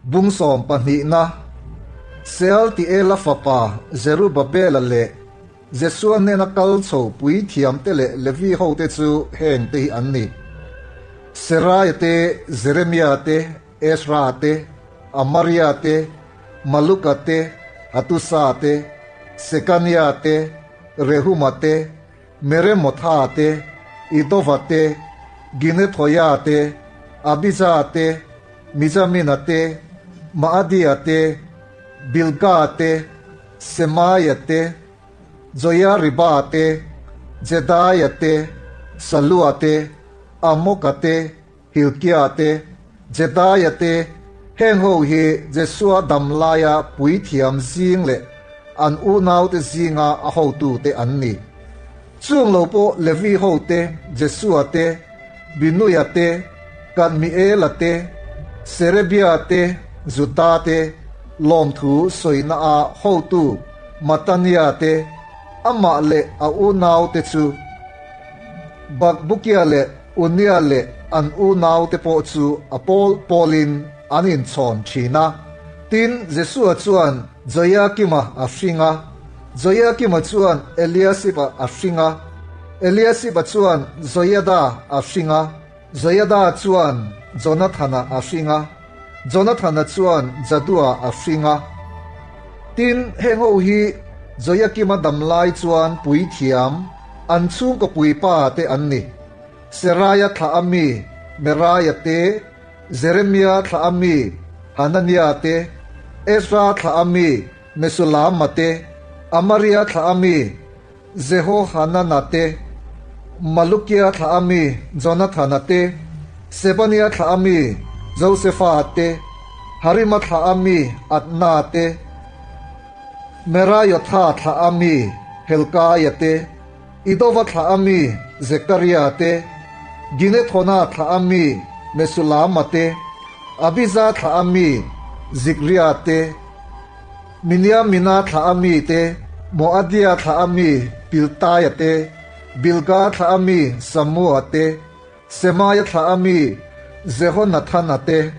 Bung sawmpahnihna, Sealtiela fapa Zerubabela leh Jesua hnena kal chho puithiamte leh Levi hote chu hengte hi an ni, Seraia te, Jeremia te, Ezra te, Amaria te, Maluka te, Hatusa te, Sekania te, Rehuma te, Meremotha te, Idova te, Ginethoia te, Abija te, Mijamina te, Maadia te, Bilga te, Semaia te, Joiariba te, Jedaia te, Salua te, Amoka te, Hilkia te, Jedaia te, heng ho hi Jesua dam laia puithiam zing leh an unaute zinga a hotute an ni. Chung lo pawh Levi hote, Jesua te, Binuia te, Kadmiela te, Serebia te, Juda te, lawmthu sawina a hotu Matania te, amah leh a unaute chu Bakbukia leh Unia leh an unaute pawh chu a pawl pawlin an inchhawn thin a. Tin, Jesua chuan Joiakima a hring a, Joiakima chuan Eliasiba a hring a, Eliasiba chuan Joiada a hring a, Joiada chuan Jonathana a hring a, Jonathana chuan Jadua a hring a. Tin, heng ho hi Joiakima damlai chuan puithiam, An chhungkaw puipa te an ni. Seraia thlah a mi Meraia te, Jeremia thlah a mi Hanania te, Ezra thlah a mi Mesulama te, Amaria thlah a mi Jehohanana te, Malukia thlah a mi Jonathana te, Sebania thlah a mi Josefa te, Harima thlah a mi Adna te, Meraiotha thlah a mi Helkaia te, Idova thlah a mi Zekaria te, Ginethona thlah a mi Mesulama te, Abiza thlah a mi Zikria te, Miniamina thlah a mi te, Moadia thlah a mi Piltaia te, Bilga thlah a mi Samua te, Semaia thlah a mi Jehonathana te,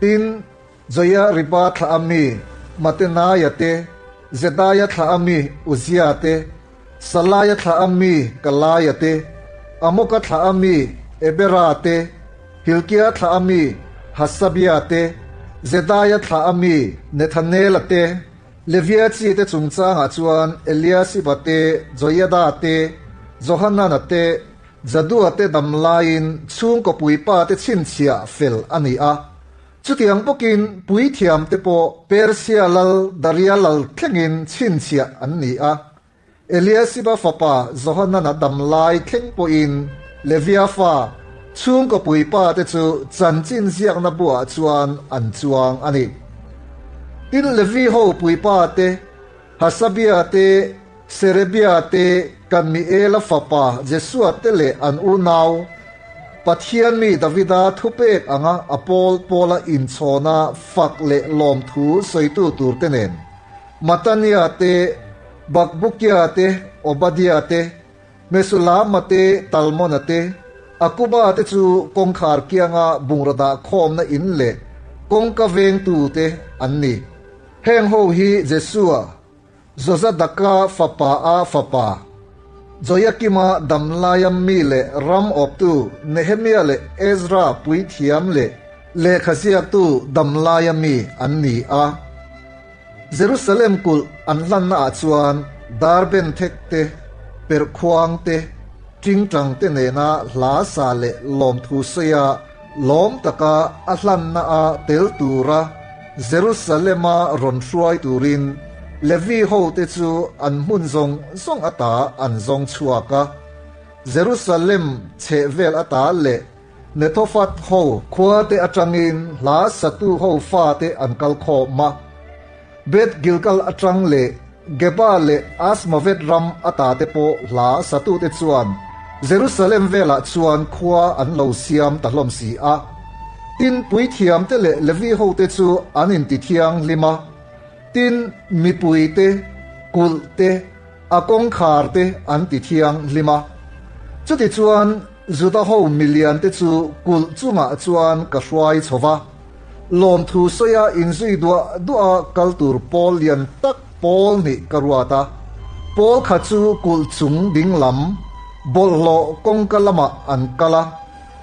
tin, Joia Riba thlah a mi Matenaia te, Jedaia thlah a mi Uzia te, Salaia thlah a mi Kalaia te, Amoka thlah a mi Ebera te, Hilkia thlah a mi Hasabia te, Jedaia thlah a mi Nethanela te, Levia chi te chungchangah chuan Eliasiba te, Joiada te, Johanana te, Jadua te dam laiin chhungkaw puipa te chhinchhiah fel a ni a. Chutiang bawkin puithiamte pawh Persia lal Daria lal thlengin chhinchhiah an ni a. Eliasiba fapa Johanana dam lai thleng pawhin Levia fa chhungkaw puipate chu chanchin ziakna buah chuan an chuang a ni. Tin, Levi ho puipate, Hasabia te, Serebia te, Kadmiela fapa Jesua te leh an unau, Pathian mi Davida thupek anga a pawl pawla inchhawna fak leh lawmthu sawitu turte nen, Matania te, Bakbukia te, Obadia te, Mesulama te, Talmona te, Akuba te chu kawngkhar kianga bungraw dah khawmna in leh kawngka vengtute an ni. Heng ho hi Jesua, Jozadaka fapa a fapa, Joiakima damlaia mi leh ram awptu Nehemia leh Ezra puithiam leh lehkha ziaktu damlaia mi an ni a. Jerusalem kulh an hlannaah chuan dar benthek te, perhkhuang te, tingtang te nena hla sa leh lawmthu sawi a lawm taka a hlanna a tel tura Jerusalema rawn hruai turin Levi hote chu an hmun zawng zawng ata an zawng chhuak a. Jerusalem chhehvel ata leh Netophat ho khuate atangin hla satu ho fate an kal khawm a. Beth Gilgal atang leh Geba leh Asmavet ram atate pawh hla satute chuan Jerusalem velah chuan khua an lo siam ta hlawm si a. Tin, puithiamte leh Levi hote chu an inti thianghlim a. Tin, mipuite, kulhte, a kawngkharte an ti thianghlim a. Chutichuan, Juda ho miliante chu kulh chungah chuan ka hruai chho va. Lawmthu sawia inzui duah duah a kal tur pawl lian tak pawl hnih ka ruat a. Pawl kha chu kulh chung ding lam, bawlhhlawh kawngka lamah an kal a.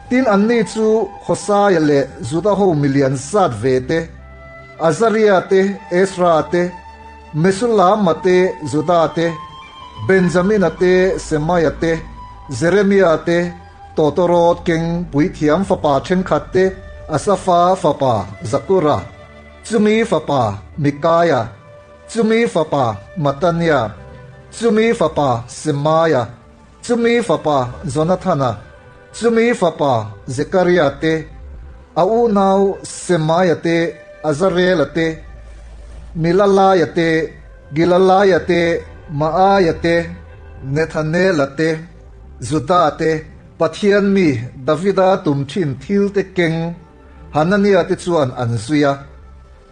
Tin anni chu Hosaia leh Juda ho milian zat ve te, Azaria te, Ezra te, Mesulama te, Juda te, Benjamina te, Semaia te, Jeremia te, Tawtawrawt keng puithiam fapa thenkhat te, Asafa fapa Zakura, chumi fapa Mikaia, chumi fapa Matania, chumi fapa Semaia, chumi fapa Jonathana, chumi fapa Zekaria te, a unau Semaia te, Azarela te, Milalaia te, Gilalaia te, Maaia te, Nethanela te, Juda te, Pathian mi Davida tum thin thil te keng Hanania te chuan an zui a.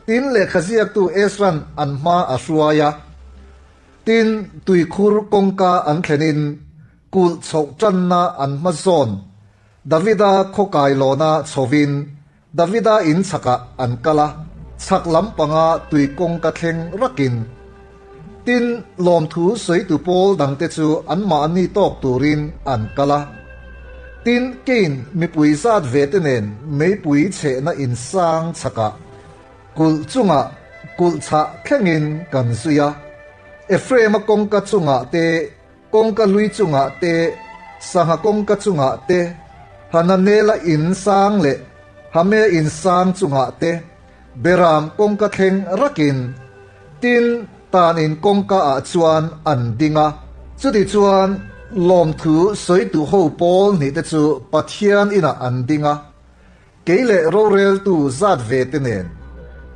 Tin, lehkha ziaktu Ezra'n an hma a hruai a. Tin, tuikhur kawngka an thlenin kulh chhoh tanna an hma zawn Davida khawkailawna chhovin Davida in chhakah an kal a, chhak lampanga tui kawngka thleng rakin. Tin, lawmthu sawitu pawl dangte chu anmahni tawk turin an kal a. Tin, Cain mipui zat ve te nen meipui chhehna insang chhakah kulh chungah kulh chhah thlengin kan zui a. Ephraim-a kawngka chungah te Kawngka hlui chungah te, sangha kawngka chungah te, Hananela in sang leh Hamea in sang chungah te, Beram kawngka thleng rakin, tin, tan in kawngka ah chuan an ding a. Chutichuan, lawmthu sawitu ho pawl hnih te chu Pathian inah an ding a. Kei leh roreltu zat ve te nen,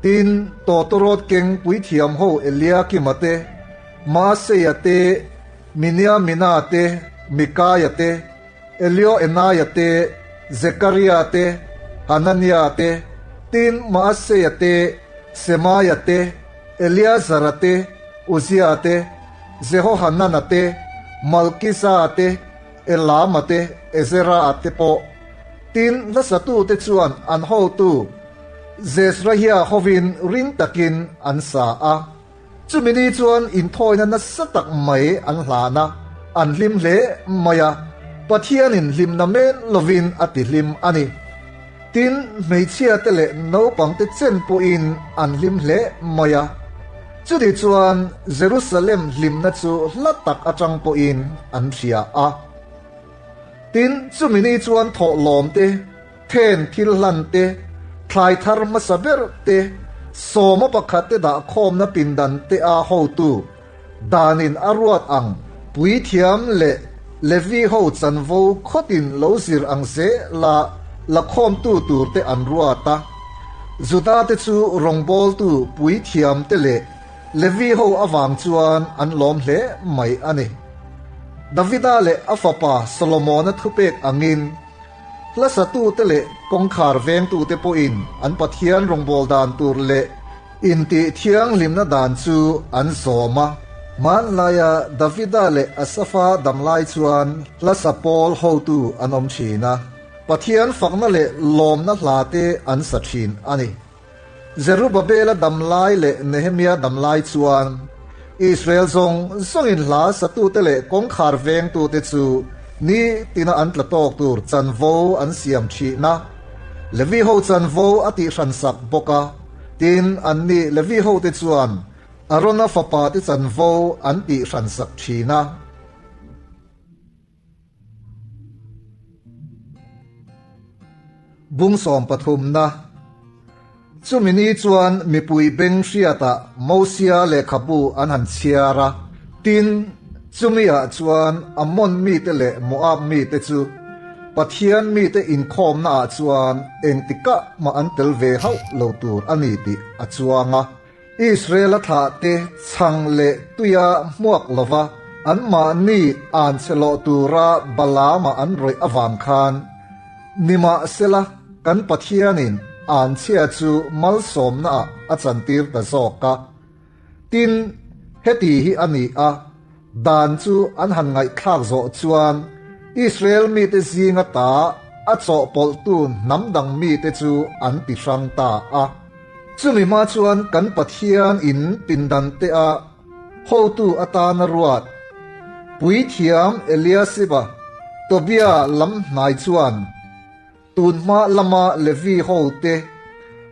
tin, tawtawrawt keng puithiam ho Eliakima te, Maaseia te, Miniamina te, Mikaia te, Elioenaia te, Zekaria te, Hanania te, tin, Maaseia te, Semaia te, Eleazara te, Uzia te, Jehohanana te, Malkiza te, Elama te, Ezera te pawh. Tin, hlasatute chuan an hotu Zezrahia hovin ring takin an sa a. Chumi ni chuan inthawina nasa tak mai an hlan a, an hlim hle mai a, Pathianin hlimna men lovin a ti hlim a ni. Tin, hmeichhiate leh naupangte chen pawhin an hlim hle mai a. Chuti chuan Jerusalem hlimna chu hla tak atang pawhin an hria a. Tin, chumi ni chuan thawhlawm te, then thil hlan te, thlai thar hmasa ber te, sawma pakhat te dahkhawmna pindan te a hotu danin a ruat ang puithiam leh Levi ho chanvo khawtin lo zir ang zela la khawmtu turte an ruat a. Juda te chu rawngbawltu puithiam te leh Levi ho avang chuan an lawm hle mai a ni. Davida leh a fapa Solomona thupek angin hlasatute leh kawngkhar vengtute pawhin an Pathian rawngbâwl dan tur leh intih thianghlimna dan chu an zawm a. Hmanlaia Davida leh Asafa damlai chuan hlasa pawl hotu an awm thin a, Pathian fakna leh lawmna hlate an sa thin a ni. Zerubabela damlai leh Nehemia damlai chuan Israel zawng zawngin hla satute leh kawngkhar vengtute chu ni tina an tla tawk tur chanvo an siam thin a. Levi ho chanvo a tihhransak bawk a, tin, anni Levi hote chuan Arona fapate chanvo an tihhransak thin a. Bung sawm pathumna Chumi ni chuan mipui beng hriatah Mosia lehkhabu an han chhiar a, tin, chumiah chuan Ammon mite leh Moab mite chu Pathian mite inkhawmnaah chuan engtikah mah an tel ve hauh lo tur a ni tih a chuang a. Israel-a thlahte chhang leh tuia hmuak lova anmahni an che lawh tura Balaama an rawih avang khan, nimahsela kan Pathianin an chhia chu malsawmnaah a chantir ta zawk a. Tin, heti hi a ni a, dan chu an han ngaihthlak zawh chuan Israel mite zinga ta a chawhpawlhtu hnam dang mite chu an ti hrang ta a. Chumi hma chuan kan Pathian in pindan te a hotu atana ruat Puithiam Eliasiba Tobia lam hnai chuan tun hma lama Levi ho te,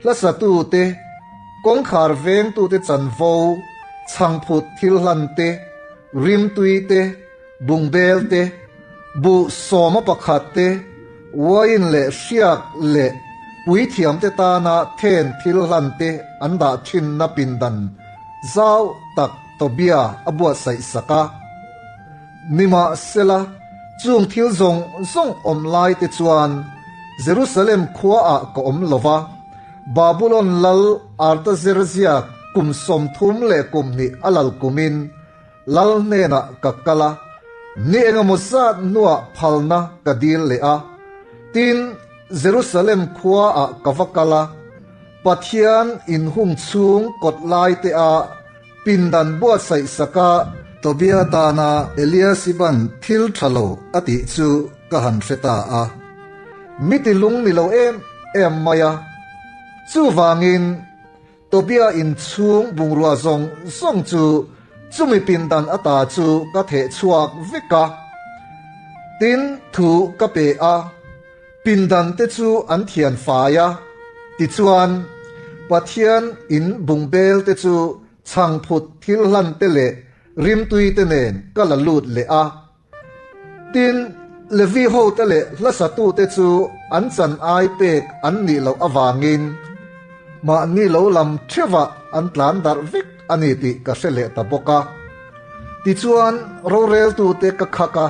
hlasatu te, kawngkhar vengtute chanvo, chhangphut thil hlan te, rimtui te, Bungbel te, buh sawma pakhat te, uain leh hriak leh puithiamte tana then thil hlan te an dah thinna pindan zau tak Tobia a buatsaih sak a. Nimahsela, chung thil zawng zawng awm lai te chuan Jerusalem khuaah ka awm lo va, Babulon lal Artazerzia kum 30 leh kum hnih a lal kumin Lal hnenah ka kal a, ni engemaw zat hnuah phalna ka dil leh a. Tin, Jerusalem khuaah ka va kal a, Pathian inhung chhung kawt lai te a pindan buatsaih saka Tobia tana Eliasiban thil tha lo a tih chu ka han hre ta a. Mi ti lung ni lo em em mai a. Chuvangin Tobia inchhung bungrua zawng zawng chu chumi pindan ata chu ka theh chhuak vek a. Tin, thu ka pe a, pindan te chu an thian fai a. Tichuan, Pathian in bungbel te chu chhangphut thil hlan te leh rimtui te nen ka la lut leh a. Tin, Levi hote leh hlasatute chu an chan ai pek an nih loh avangin mahni lo lam theuhah an tlan darh vek a ni tih ka hre leh ta bawk a. Tichuan, roreltute ka khak a,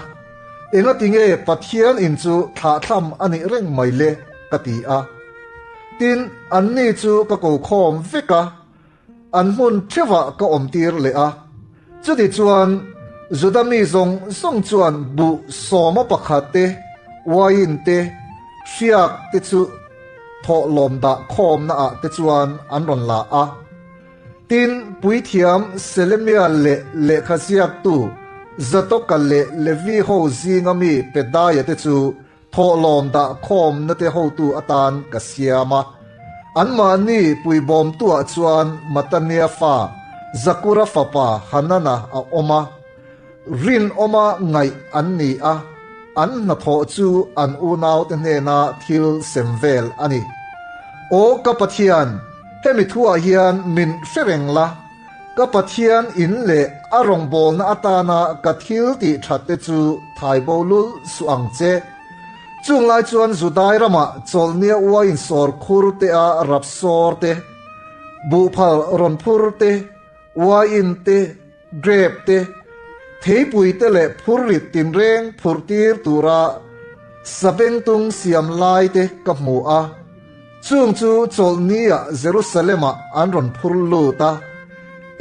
Engatinge Pathian in chu thlahthlam a nih reng mai le? ka ti a. Tin, anni chu ka ko khawm vek a. An hmun theuhah ka awmtir leh a, chuti chuan Juda mi zawng zawng chuan buh sawma pakhat te, uaiin te, hriak te chu thawhlawm dah khawmna ah te chuan an rawn la a. Tin, puithiam Selemia leh lehkha ziaktu Zatoka leh Levi ho zinga mi Pedaia te chu Thawhlawm dah khawmna te hotu atan ka siam a, anmahni puibawmtuah chuan Matania fa Zakura fapa Hanana a awm a, rinawma ngaih an ni a, an hnathawh chu an unaute hnena thil sem vel a ni. Aw ka Pathian, hemi thuah hian min hre reng la, Ka Pathian in leh a rawngbawlna atana ka thil tih that te chu thaibo lul suh ang che. Chung lai chuan Judai ramah chawlhnia uaiin sawr khur te a rap sawr te, buhphal rawn phur te, uaiin te, grep te, theipui te leh phurrit tinreng phurh tir tura sabengtung siam lai te ka hmu a. Chung chu chawlhniah Jerusalem-ah an rawn phur lut a,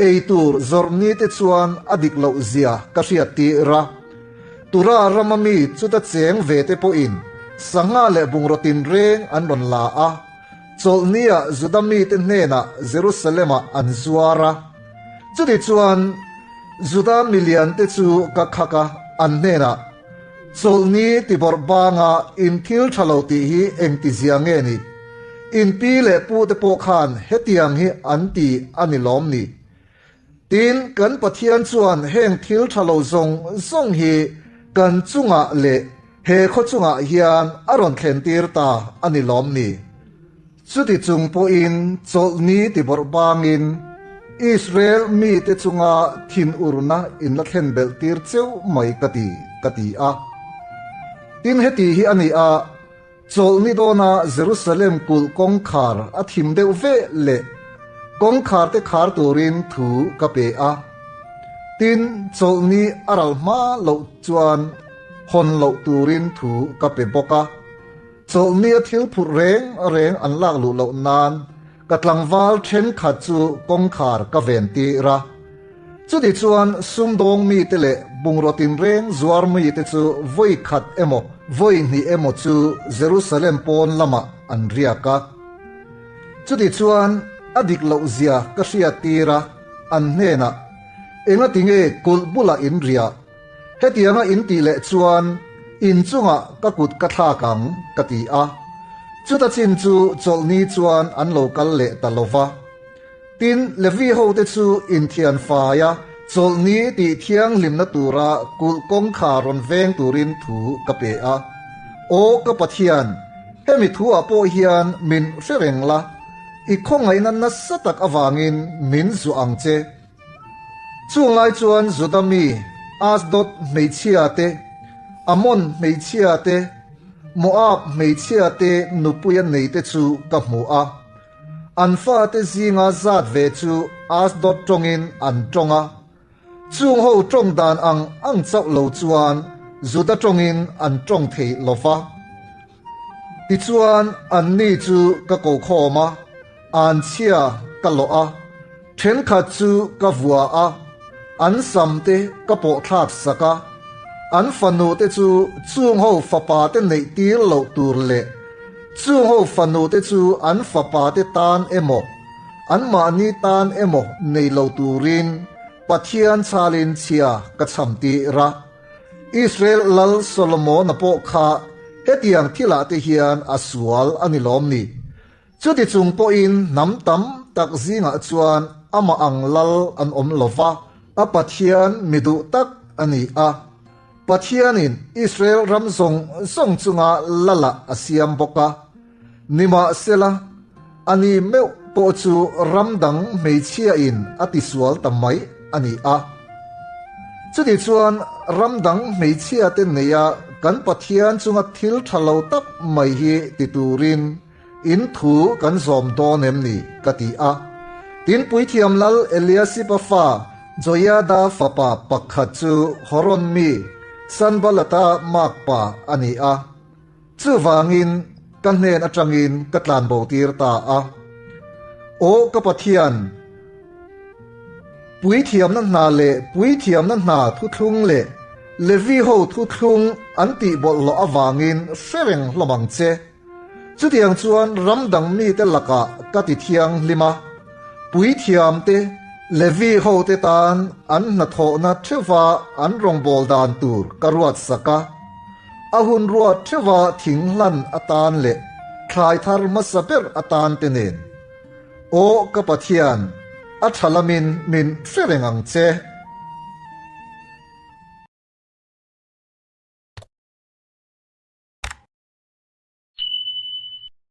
ei tur zawrhni te chuan a dik loh zia ka hriat tir a. Tura rama mi chuta cheng ve te pawhin sangha leh bungraw tinreng an rawn la a, chawlhniah Juda mite hnenah Jerusalem-ah an zuar a. Chutichuan, Juda miliante chu ka khak a, an hnenah, Chawlhni tibawrh banga in thil tha lo tih hi engti zia nge ni? In pi leh pu te pawh khan hetiang hi an ti a ni lawm ni? Tin, kan Pathian chuan heng thil tha lo zawng zawng hi kan chungah leh he khaw chungah hian a rawn thlen tir ta a ni lawm ni? Chuti chung pawhin chawlhni tibawrh bangin Israel mite chunga thinurna in la thlen belh tir cheu mai ka ti, ka ti a. Tin heti hi a ni a, chawlhni dawna Jerusalem kulh kawngkhar a thim deuh ve leh kawngkhar te khar turin thu ka pe a. Tin, chawlhni a ral hma loh chuan hawn loh turin thu ka pe bawk a. Chawlhni a thil phurh reng reng an lak luh loh nan ka tlangval thenkhat chu kawngkhar ka ven tir a. Chuti chuan sumdawng mite leh bungraw tinreng zuar mite chu vawi khat emaw vawi hnih emaw chu Jerusalem pawn lamah an riak a. Chuti chuan a dik loh zia ka hriat tir a, an hnenah, Engatinge kulh bulah in riah? Hetianga in tih leh chuan. In chungah ka kut ka thlak ang, ka ti a. Chuta chin chu chawlhni chuan an lo kal leh ta lo va. Tin, Levi hote chu inthian faia chawlhni tih thianghlimna tura kulh kawngkhar rawn veng turin thu ka pe a. Aw ka Pathian, hemi thuah pawh hian min hre reng la, i khawngaihna nasa tak avangin min zuah ang che. Chung lai chuan Juda mi Asdod hmeichhia te, Ammon hmeichhia te, Moab hmeichhia te nupuia neite chu ka hmu a. An fate zinga zat ve chu Asdod tawngin an tawng a, chung ho tawng dan ang ang chauh lo chuan Juda tawngin an tawng thei lo va. Tichuan anni chu ka kokhawm a, anchhia ka lawh a, thenkhat chu ka vua a, an sam te ka pawh thlak sak a, an fanu te chu chung ho fapa te neih tir loh tur leh chung ho fanu te chu an fapa te tan emaw, anmahni tan emaw nei lo turin Pathian chalin chhia ka cham tir a. Israel lal Solomona pawh kha hetiang thilah te hian a sual a ni lawm ni? Chuti chung pawhin hnam tam tak zingah chuan amah ang lal an awm lo va, a Pathian mi duh tak a ni a. Pathianin Israel ram zawng zawng chunga lalah a siam bawk a. Nimahsela, a ni meuh pawh chu ram dang hmeichhiain a tisual ta mai a ni a. Chutichuan, ram dang hmeichhiate neia kan Pathian chunga thil tha lo tak mai hi ti turin in thu kan zawm dawn em ni? ka ti a. Tin, Puithiam Lal Eliasipa fa Joiada fapa pakhat chu Horon mi Sanbalata makpa a ni a. Chuvangin ka hnen atangin ka tlanbo tir ta a. Aw ka Pathian, puithiamna hna leh puithiamna hna thuthlung leh Levi ho thuthlung an tih bawlhhlawh avangin hre reng hlawm ang che. Chutiang chuan ram dang mite lakah ka ti thianghlim a, puithiamte Levi hote tan an hnathawhna theuha an rawngbâwl dan tur ka ruatsak a. A hun ruat theuha thing hlan atan leh thlai thar hmasa ber atan te nen. Aw ka Pathian, a tha lamin min hre reng ang che.